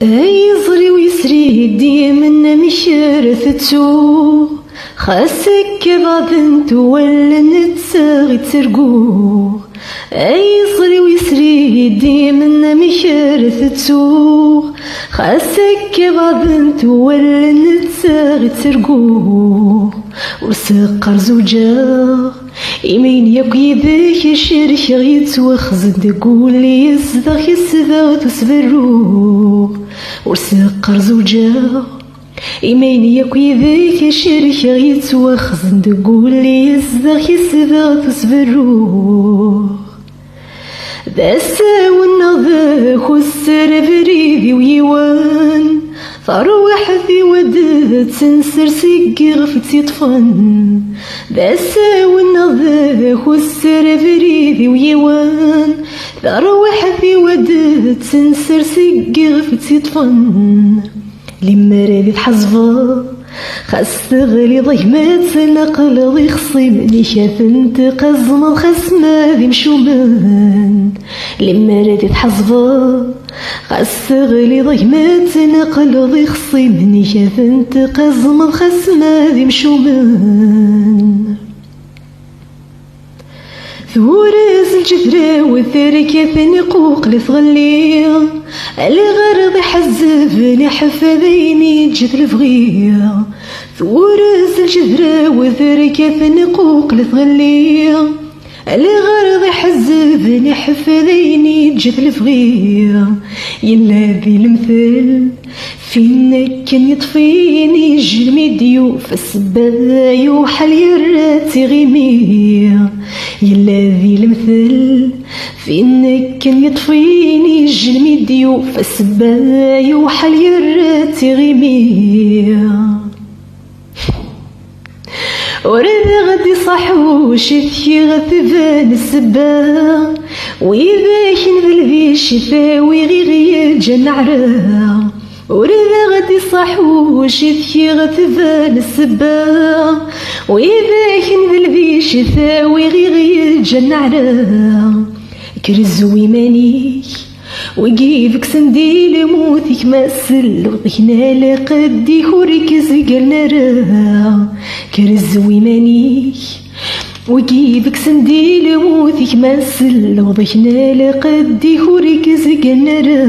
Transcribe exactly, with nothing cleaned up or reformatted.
Ay iẓri-w yesri dima amek ara tettuɣ, xas akka baɛden-t wallen netta i tterguɣ. Ay iẓri-w yesri dima amek ara tettuɣ, xas akka baɛden-t wallen netta i tterguɣ. Ur s-qqar zewǧeɣ, imi ayen yakk yid-k i cerkeɣ yettwaxzen deg wul-is, dɣa kesbeɣ-t ur s-berruɣ. Ur s-qqar zewǧeɣ, imi ayen yakk yid-k i cerkeɣ yettwaxzen deg wul-is, dɣa kesbeɣ-t ur s-berruɣ. D asawen neɣ d akusser, abrid-iw yiwen, tarwiḥt-iw ad tt-nser seg iɣef tt-iṭṭfen. D asawen neɣ d akusser, abrid-iw yiwen, tarwiḥt-iw ad tt-nser seg iɣef tt-iṭṭfen. Limer ad t-tḥasbeḍ, xas teɣliḍ a gma-tsen, aql-aɣ d ixṣimen-ik, ad ten-tqazmeḍ xas ma d imcumen. Limer ad t-tḥasbeḍ, xas teɣliḍ a gma-tsen, aql-aɣ d ixṣimen-ik, ad ten-tqazmeḍ xas ma d imcumen. Turez lǧedra-w terka-ten iquqel tɣelli, alɣerḍ iḥezzeb iḥeffad ayen yeǧǧa d lebɣi. Turez lǧedra-w terka-ten iquqel tɣelli, alɣerḍ iḥezzeb iḥeffad ayen yeǧǧa d lebɣi. Yella di lemtel Fin akken yeṭṭef-in ijel mi d-yufa ssebba, yuḥal yerra-tt iɣimi. Yella di lemtel, fin akken yeṭṭef-in ijel mi d-yufa ssebba, yuḥal yerra-tt iɣimi. Ur d aɣ-d-iṣaḥ ucetki ɣef tban ssebba, widak n belbic tawi ɣiɣ yeǧǧan aɛra. Ur d aɣ-d-iṣaḥ ucetki ɣef tban ssebba, widak n belbic tawi ɣiɣ yeǧǧan aɛra. Kker zwi iman-ik, wigi beksen di lmut-ik ma selleḍ-ik nalaq ddek ur k-zegren ara. Kker zwi iman-ik, wigi beksen di lmut-ik ma selleḍ-ik nalaq ddek ur k-zegren ara.